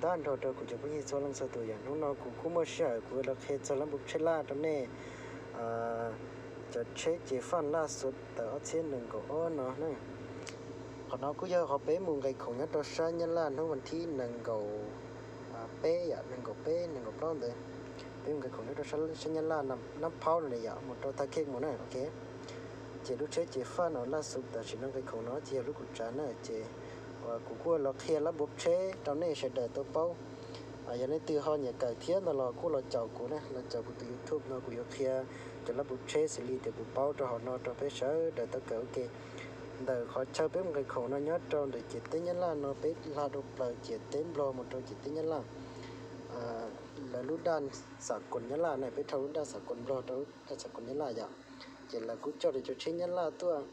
Tag nrho rau kuv cov phooj ywg txhua leej txhua tus yom, hnub no kuv kuj muaj sij hawm kuv los qhia txog lab npawb tsheb laj rau nej, cov tsheb ces faj laj xuv tawm ob txhiab nees nkaum ob no na. Qhov no kuj yog qhov peb mus nqis khoom nyob rau sab Nyab Laj hnub vas thib nees nkaum peb yom, nees nkaum peb nees nkaum plaub ntawd. Peb mus nqis khoom nyob rau sab Nyab Laj Nab Phaub no yom, mus rau Tha Khej mus na, ok. Ces lub tsheb ces faj no laj xuv tam sim no nqis khoom no ces yog lub kuv tsav na, ces kuv kuj los qhia lab npawb tsheb rau nej sawv daws tau paub. Yog leej twg ho nyiam kawm thiab ntawd los kuj los caum kuv na, los caum kuv tus YouTube no kuv yuav qhia cov lab npawb tsheb xws li tias kuv paub rau hauv no rau peb sawv daws tau kawm ua ke. Ntawm qhov chaw peb mus nqis khoom no nyob rau ntawm ciam teb Nyab Laj no peb hla dua plaws ciam teb Nplog mus rau ciam teb Nyab Laj. Lawv lub daj xam koos Nyab Laj na, peb dhau lub daj xam koos Nplog rau lub daj xam koos Nyab Laj yom. Ces lawv kuj coj cov tsheb Nyab Laj tuaj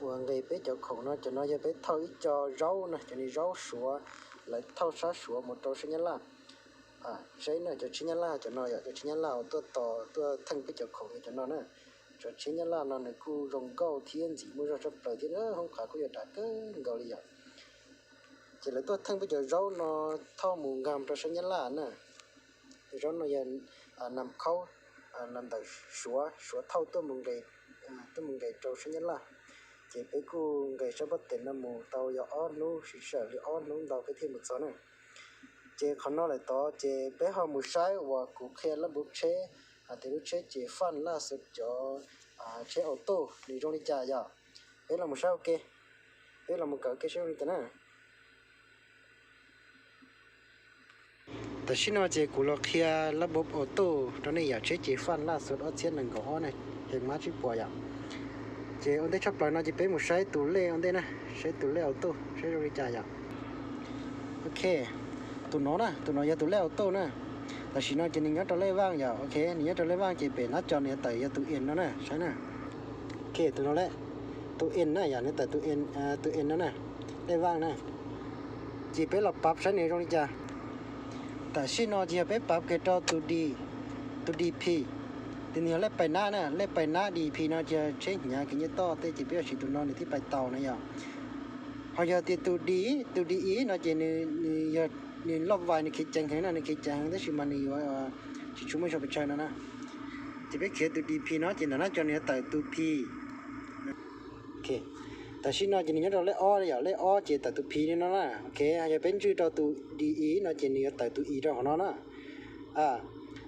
uas nqis peb cov khoom no, cov no yog peb thauj ib co zaub na, cov ni zaub suav, lawv thauj sab Suav mus rau sab Nyab Laj. Saib na, cov tsheb Nyab Laj cov no yog cov tsheb Nyab Laj uas tuaj tos tuaj theej peb cov khoom cov no na. Cov tsheb Nyab Laj no nws kuj zoo nkauj thiab ntxim muaj zog tshaj plaws thiab, hoob qhav kuj yog dav kawg nkaus li yom. Ces lawv tuaj theej peb cov zaub no thauj mus nkag rau sab Nyab Laj na. Cov zaub no yog nam khaub, nam ntawm Suav, Suav thauj tuaj mus nqis, tuaj mus nqis rau sab Nyab Laj. Ces peb kuj nqis sab pob tes no mus tau yog ob hnub, siv sij hawm li ob hnub ntau peb thiaj mus txog na. Ces qhov no lawm tod ces peb ho mus saib uas kuv qhia lab npawb tsheb hais tias lub tsheb ces faj laj xuv cov tsheb auto nws zoo li cas yom. Peb los mus saib ua ke, peb los mus kawm ua ke saib zoo li cas na. Tam sim no ces kuv los qhia lab npawb auto rau nej yom, tsheb ces faj laj xuv ob txhiab nees nkaum ob na, heev mab tsib puas yom. Ces ua ntej tshaj plaws no ces peb mus saib tus lej ua ntej na, saib tus lej auto saib zoo li cas yom. Ok, tus no na, tus no yog tus lej auto na. Tam sim no ces nws nyob rau lej vaj yom, ok, nws nyob rau lej vaj ces pem nab co nws tawm yog tus N no na, saib na. Ok, tus no lej, tus N na yom, nws tawm tus N no na, lej vaj na. Ces peb los pav saib nws zoo li cas. Tam sim no ces yog peb pav kiag rau tus D, tus DP, ces nws yog lej pais nab na, lej pais nab DP no ces yog tsheb hnyav kev nyiaj toj tej ces peb yuav siv tus no nws thiaj pais tau na yom. Ho yog tias tus D, tus DE no ces nws, nws yog, nws loj vais nws khiav ceev heev na, nws khiav ceev heev tab sis mas nws yuav tsis tshua muaj zog pes tsawg no na. Ces peb khiav tus DP no ces ntawm nab co nws yuav tawm tus P. Tam sim no ces nws nyob rau lej ob yom, lej ob ces tawm tus P li no na. Ok, yog peb ntswj rau tus DE no ces nws yuav tawm tus I rau hauv no na.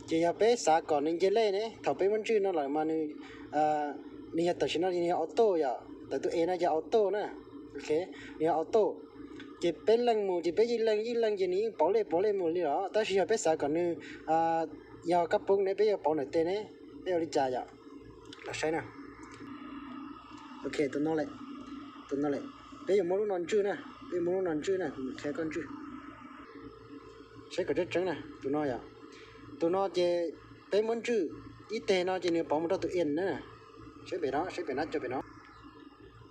Ces yog peb xav kom nws nce lej ne, thaum peb muab ntswj no lawm mas nws, nws yog tam sim no nws yog auto yom, tawm tus E no yog auto na. Ok, nws yog auto. Ces peb leej mus ces peb yeej leej yeej leej ces nws yeej pauv lej pauv lej mus li los, tab sis yog peb xav kom nws yog kab poob ne peb yuav pauv ntawm tes ne, peb ua li cas yom? Los saib na. Ok, tus no lawm, tus no lawm. Peb yuav muab lub no ntswj na, peb yuav muab lub no ntswj na, kuv qhia koj ntswj. Saib kom tseeb tseeb na, tus no yom. Tus no ces peb muab ntswj ib teg no ces nws pauv mus rau tus N na. Saib pem no, saib pem no, cov pem no.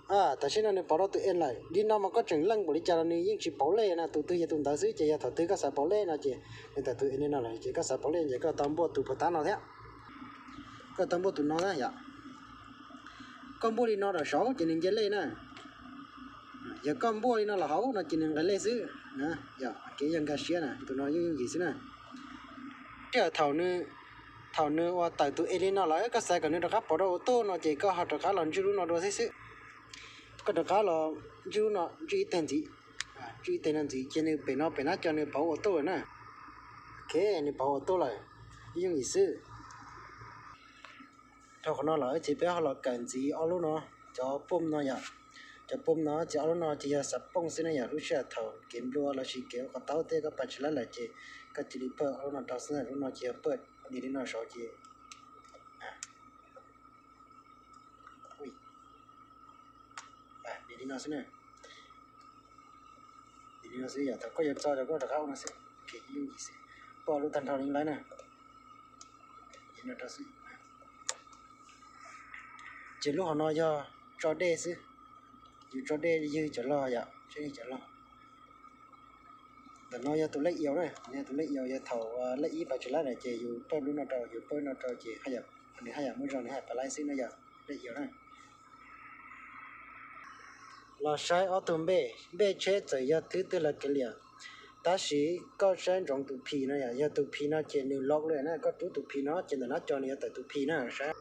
Tam sim no nws pauv rau tus N lawm, li no mas koj tseem leej npaum li cas los nws yeej tsis pauv lej na, tus twg yog tus ntawd xwb, ces yog thaum twg koj xav pauv lej no ces nws tawm tus N li no lawm, ces koj xav pauv lej ces koj tau npuaj tus puag tab no thiab. Koj tau npuaj tus no na yom. Koj npuaj li no rau saud ces nws nce lej na. Yog koj npuaj li no los hauv no ces nws nqes lej xwb. Yog kev yog nkag siab na, tus no yeej yooj yim xwb na. Thiab thaum nws, thaum nws uas tawm tus N li no lawm koj xav kom nws rov qab pauv rau auto no ces koj ho rov qab los ntswj lub no dua xwb xwb. Koj rov qab los ntswj lub no, ntswj ib teg ntxiv, ntswj ib teg no ntxiv ces nws pem no pem nab co nws pauv auto lawm na. Ok, nws pauv auto lawm, yeej yooj yim xwb. Dhau qhov no lawm ces peb ho los kawm ntxiv ob lub no, cov pooj no yom. Cov pooj no ces ob lub no ces yog xav pooj xwb na yom, lub sij hawm thaum kev nplua lossis kev ua qhov taub tej koj pas tsis laib lawm ces koj cia li pawj ob lub no rau xwb na, lub no ces yog pawj dim li no saud ces dim li no xwb na. Dim li no xwb yom, thaum koj yuav tso rau koj rov qab ua no xwb, yooj yim xwb. Pawj lub tag nrho li laib na. Ces lub hauv no yog tso dej xwb, yus tso dej ywg cov log yom, seb cov log. Ntawm no yog tus lej iau na, yog tus lej iau, yog thaum lej ib pas tsis laib na ces yus pawj lub no rau, yus pawj no rau ces nws haj yam muaj zog, nws haj yam pas laib xwb no yom, lej iau na. Los saib ob tug npej, npej tsheb txawm yog thwb twg los kev liam. Tab sis koj saib ntsoov tus P no yom, yog tus P no ces nws lock li na, koj rub tus P no ces ntawm nab co nws yuav tawm tus P na, saib.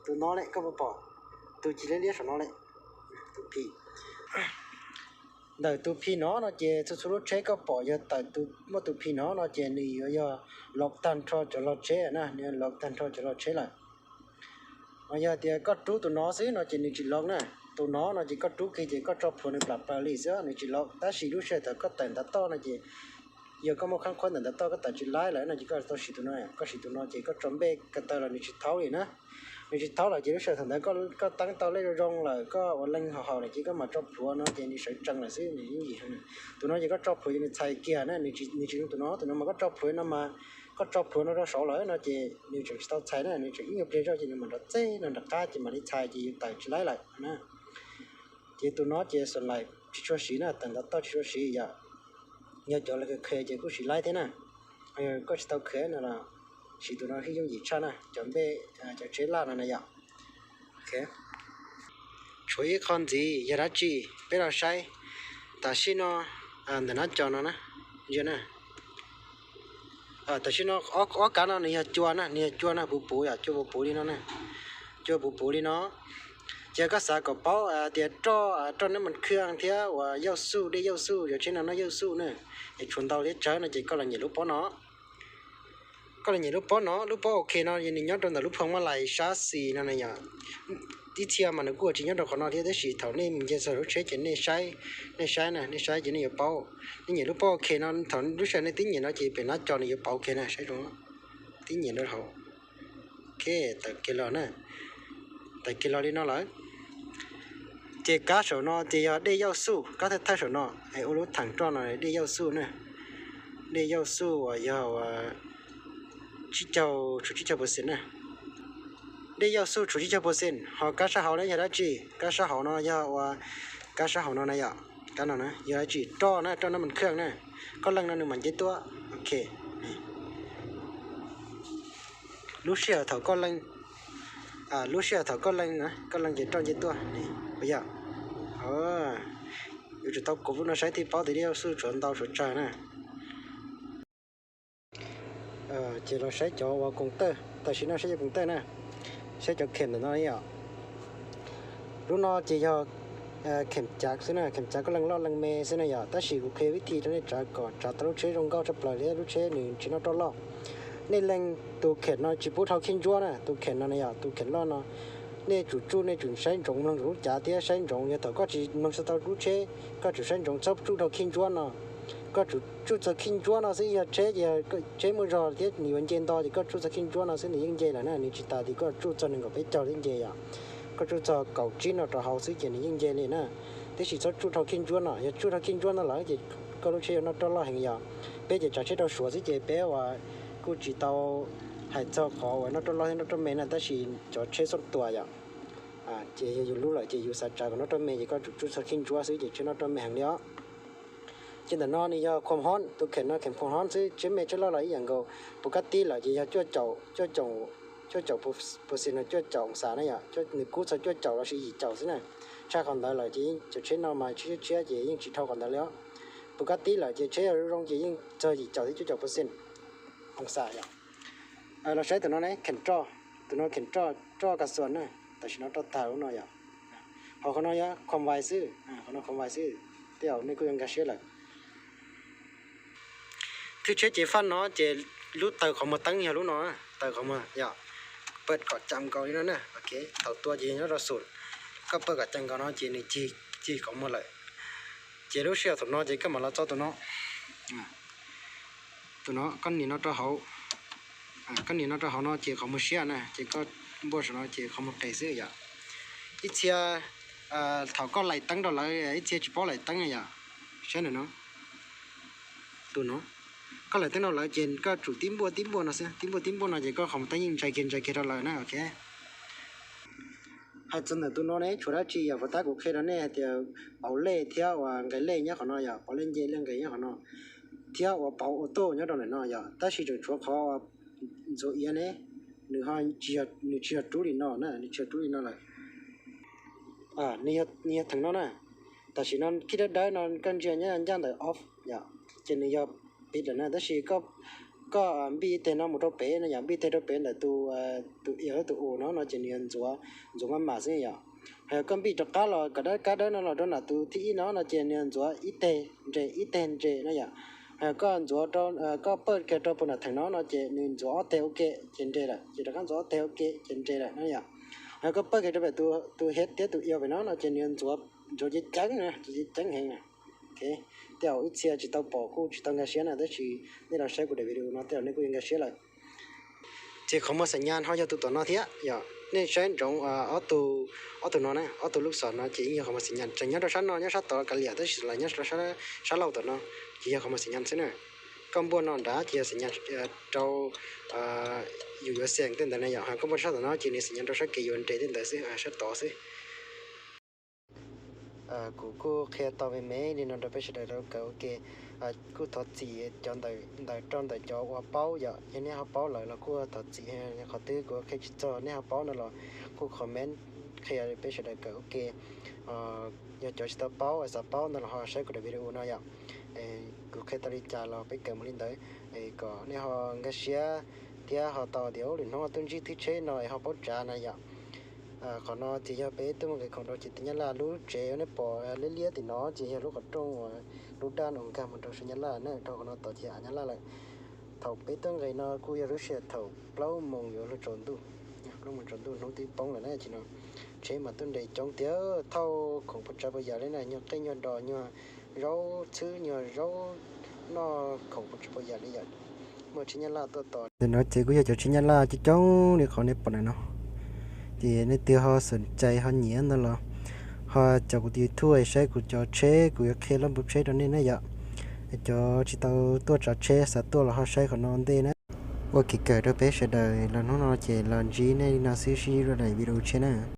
Tus no lawm koj puas pom, tus ci liab liab saum no lawm, tus P. Ntawm tus P no no ces txhua txhua lub tsheb koj pom yog tawm tus, muaj tus P no no ces nws yuav yog lock tag nrho cov log tsheb na, nws lock tag nrho cov log tsheb lawm. Ho yog tias koj rub tus no xwb no ces nws tsis lock na. Tus no no ces koj rub kiag ces koj tso plhuav nws plam plaws li xwb, nws tsis lock. Tab sis lub sij hawm thaum koj tawm ntav toj no ces yog koj muaj khab khuab ntawm ntav toj koj tawm tsis laib lawm no ces koj tau siv tus no, koj siv tus no ces koj tso npej ko taw los nws tsis thaub li na. Nws tsis thaub lawm ces lub sij hawm thaum ntawd koj, koj teeb tau lej zoo zoo lawm, koj ua leej haus haus lawm ces koj mam tso plhuav no ces nws sawv tsees lawm xwb, nws yooj yim heev. Tus no ces koj tso plhuav ces nws txhais kiag na, nws tsis, nws tsis zoo tus no, tus no mas koj tso plhuav no mas, koj tso plhuav no rau saud lawm no ces nws tseem tsis tau txhais na, nws tseem ib nyuag pliag zoj ces nws mam nrov txeg no nram qab ces mam li txhais ces yus tawm tsis laib lawm na. Ces tus no ces xom lais tsis tshua siv na, tawm ntav toj tsis tshua siv yom. Yog cov lawv khev khev ces kuj siv laib thiab na. Koj tsis tau khev no los siv tus no thiaj yooj yim tshaj na, cov npej, cov tsheb laj no na yom. Tshuav ib qho ntxiv yog dab tsi, peb los saib. Tam sim no ntawm nab co no na, ntsia na. Tam sim no ob kab no nws yog cua na, nws yog cua na, puv puv yom, cua puv puv li no na. Cua puv puv li no. Ces koj xav kom paub tias roj, roj nab mas khwj thiab uas yauj xuj, dej yauj xuj, yog tsheb no noj yauj xuj na, es tshuav ntau thiab tsawg no ces koj los nyem lub pob no. Koj los nyem lub pob no, lub pob OK no nws nyob rau ntawm lub phoo maj lais sab xis no na yom. Ib txhia mas nws kuj tsis nyob rau qhov no thiab, tab sis thaum nej mus nce txog lub tsheb ces nej saib, nej saib na, nej saib ces nej yuav paub. Nej nyem lub pob OK no, thaum lub sij hawm nej tib nyem no ces pem nab co nws yuav pauv kiag na, saib zoo. Tib nyem rau hauv. OK, tawm kiag los na. Tawm kiag los li no lawm. Ces kab saum no ces yog dej yauj xuj, kab thawj thawj saum no, es ua lub theem roj no dej yauj xuj na. Dej yauj xuj uas yog tsib caug, tshuav tsib caug percent na. Dej yauj xuj tshuav tsib caug percent, ho kab sab hauv no yog dab tsi? Kab sab hauv no yog ua, kab sab hauv no na yom, kab no na yog dab tsi? Roj na, roj nab mas khwj na. Koj leej no nws mam nce tuaj. OK. Lub sij hawm thaum koj leej, lub sij hawm thaum koj leej, koj leej ces roj nce tuaj, puas yog? Yuav tsum tau kuv lub no saib thiaj paub tias dej yauj xuj tshuav ntau tshuav tsawg na. Ces los saib cov uas koom tawj, tam sim no saib cov koom tawj na, saib cov khem ntawm no yom. Lub no ces yog khem cav xwb na, khem cav koj leej loj leej me xwb na yom, tab sis kuv qhia vib thi rau nej tsav kom tsav tau lub tsheb zoo nkauj tshaj plaws thiab lub tsheb nws tsis noj roj loj. Nej leej tus khem no tsis pub dhau khij ntsuab na, tus khem no na yom, tus khem loj no nej tsum tsuj, nej tsum saib ntsoov mloog ntsoov lub cav thiab saib ntsoov yog thaum koj tsis mloog txog tau lub tsheb, koj tsum saib ntsoov txhob tsuj dhau khij ntsuab no. Koj tsum tsuj txog khij ntsuab no xwb, yog tsheb ces tsheb muaj zog thiab nws yuav nce nto ces koj tsuj txog khij ntsuab no xwb nws yeej nce lawm na, nws tsis tas tias koj tsuj txog nees nkaum peb caug thiab nce yom. Koj tsuj txog kaum tsib no rau hauv xwb ces nws yeej nce li na. Tiam sis txhob tsuj dhau khij ntsuab no, yog tsuj dhau khij ntsuab no lawm ces koj lub tsheb yuav noj roj loj heev yom. Peb ces tsav tsheb rau Suav xwb ces peb uas kuj tsis tau hais txog qhov uas noj roj loj thiab noj roj me na, tab sis cov tsheb xoj tuas yom, ces yog yus lub lawm ces yus xav tsav kom noj roj me ces koj tsum tsuj txog khij ntsuab xwb ces tsheb noj roj me heev li os. Ces ntawm no nws yog khom hob, tus khem no khem khom hob xwb, tsheb me tsheb loj los ib yam nkaus. Pus kab tib lawm ces yog cuaj caum, cuaj caum, cuaj caum percent no, cuaj caum oo xas na yom, nws kub txog cuaj caum los sis yim caum xwb na. Tshaj qhov ntawd lawm ces cov tsheb no mas tsheb tshiab tshiab ces yeej tsis dhau qhov ntawd li os. Pus kab tib lawm ces tsheb yog zoo ces yeej txog yim caum thiab cuaj caum percent oo xas yom. Los saib tus no ne, khem roj, tus no khem roj, roj kas xuas na, tam sim no roj tag lub no yom. Ho qhov no yog khom vais xwb, qhov no khom vais xwb, tej zaum nej kuj yuav nkag siab lawm. Thwj tsheb ces faj no ces lub taws qhov muag teeb yog lub no, taws qhov muag yom, pawj kom cam nkaus li no na. Thaum tua ces nyob rau xum, koj pawj kom cam nkaus no ces nws cig, cig qhov muag lawm. Ces lub sij hawm thaum no ces koj mam los txo tus no, tus no koj nias no rau hauv, koj nias no rau hauv no ces qhov muag siab na, ces koj npuaj saum no ces qhov muag qis xwb yom. Ib txhia thaum koj laim teeb rau lawv ib txhia tsis paub laim teeb na yom. Saib ntawm no, tus no, koj laim teeb rau lawv ces koj tsum tib npuaj tib npuaj no xwb, tib npuaj tib npuaj no ces koj qhov muag teeb yeej ntsais kiag ntsais kiag rau lawv na, OK. Hais txog ntawm tus no ne, tshuav dab tsi yom, puas tab kuv qhia rau nej hais tias pauv lej thiab uas nqes lej nyob qhov no yom, pauv lej nce lej nqes nyob qhov no, thiab uas pauv auto nyob rau ntawm no yom, tab sis tseem tshuav qhov ntxuav iav ne, nws ho, nws tsis yog rub li no na, nws tsis yog rub li no lawm. Nws yog theem no na, tam sim no khij dawb dawb no koj ntsia nyob ncaj ntawm off yom. ces nws yog piv lawm na. Tab sis koj npij ib teg no mus rau pem no yom, npij teg rau pem ntawm tus, tus ios tus u no no ces nws yog ntxuav, ntxuav maj mam xwb yom. Hos yog koj npij rov qab los kom dawb kab dawb no los rau nram tus thib ib no no ces nws yog ntxuav ib teg nres ib teg nres no yom. Hos yog koj ntxuav, koj pawj kiag rau puag nram theem no no ces nws ntxuav ob teg ua ke ces nres lawm, ces rov qab ntxuav ob teg ua ke ces nres lawm no yom. Hos yog koj pawj kiag rau pem tus hiav thiab tus ios pem no no ces nws ntxuav, ntxuav ceev ceev na, ntxuav ceev ceev heev. Tej zaum ib txhia tsis tau pom kuj tsis tau nkag siab na, tab sis nej los saib kuv daim video no tej zaum nej kuj yuav nkag siab lawm. Ces qhov muag xam nyas ho yog tus tom no thiab yom. Nej saib ntsoov ob tug no na, ob tug lub xom no ces yeej yog qhov muag xam nyas, tseem nyob rau sab no, nyob sab tod kav liam, tab sis los nyob rau sab laug tom no ces yog qhov muag xam nyas xwb na. Koj npuaj no nrad ces yog xam nyas rau yus yuav xeem tej ntawd na yom. Hos koj npuaj sab tom no ces nws xam nyas rau sab kev yuav nres tej ntawd xwb, sab tod xwb. Kuv kuj qhia tau me me li no rau peb sawv daws tau kawm ua ke. Kuj thov txim cov ntawm, ntawm rau ntawm cov uas paub yom, yog nej ho paub lawm los kuj thov txim. Qhov twg kuv qhia tsis txog nej ho paub no los kuj comment qhia peb sawv daws kawm ua ke. Yog cov tsis tau paub, xav paub no los ho saib kuv daim video no yom. Kuv qhia tau li cas los peb kawm mus li ntawd, kom nej ho nkag siab thiab ho tau tias lwm hnub tuaj ntsib thwb tsheb no es ho paub tsav na yom. Qhov no ces yog peb tuaj mus nqis khoom rau ces teb Nyab Laj. Lub tsev uas nej pom liab liab tim no ces yog lub qhov rooj uas lub daj no nkag mus rau sab Nyab Laj na, rau qhov no tod ces av Nyab Laj lawm. Thaum peb tuaj nqis no kuj yog lub sij hawm thaum plaub moos yuav luag tsaus ntuj, plaub moos tsaus ntuj hnub twb poob lawm na ces no. Tsheb mas tuaj nres coob tiag, thauj khoom puas tsav puas yam li na, nyuag qej nyuag dos, nyuag zaub txhwb, nyuag zaub noj, khoom puas tsav puas yam li yom. Muaj tsheb Nyab Laj tuaj tos. Ntawm no ces kuj yog cov tsheb Nyab Laj coob coob li qhov nej pom ntawm no. Ces nej twg ho xom cai ho nyiam ntawd los ho caum kuv tus YouTube saib kuv cov tsheb, kuv yuav qhia lub npawb tsheb rau nej na yom. Cov tsis tau tuaj tsav tsheb xav tuaj los ho saib qhov no ntej na. Ua kev kawm rau peb sawv daws los hnub no ces los ntsib nej li no xwb, sib ntsib rau daim video tshiab na.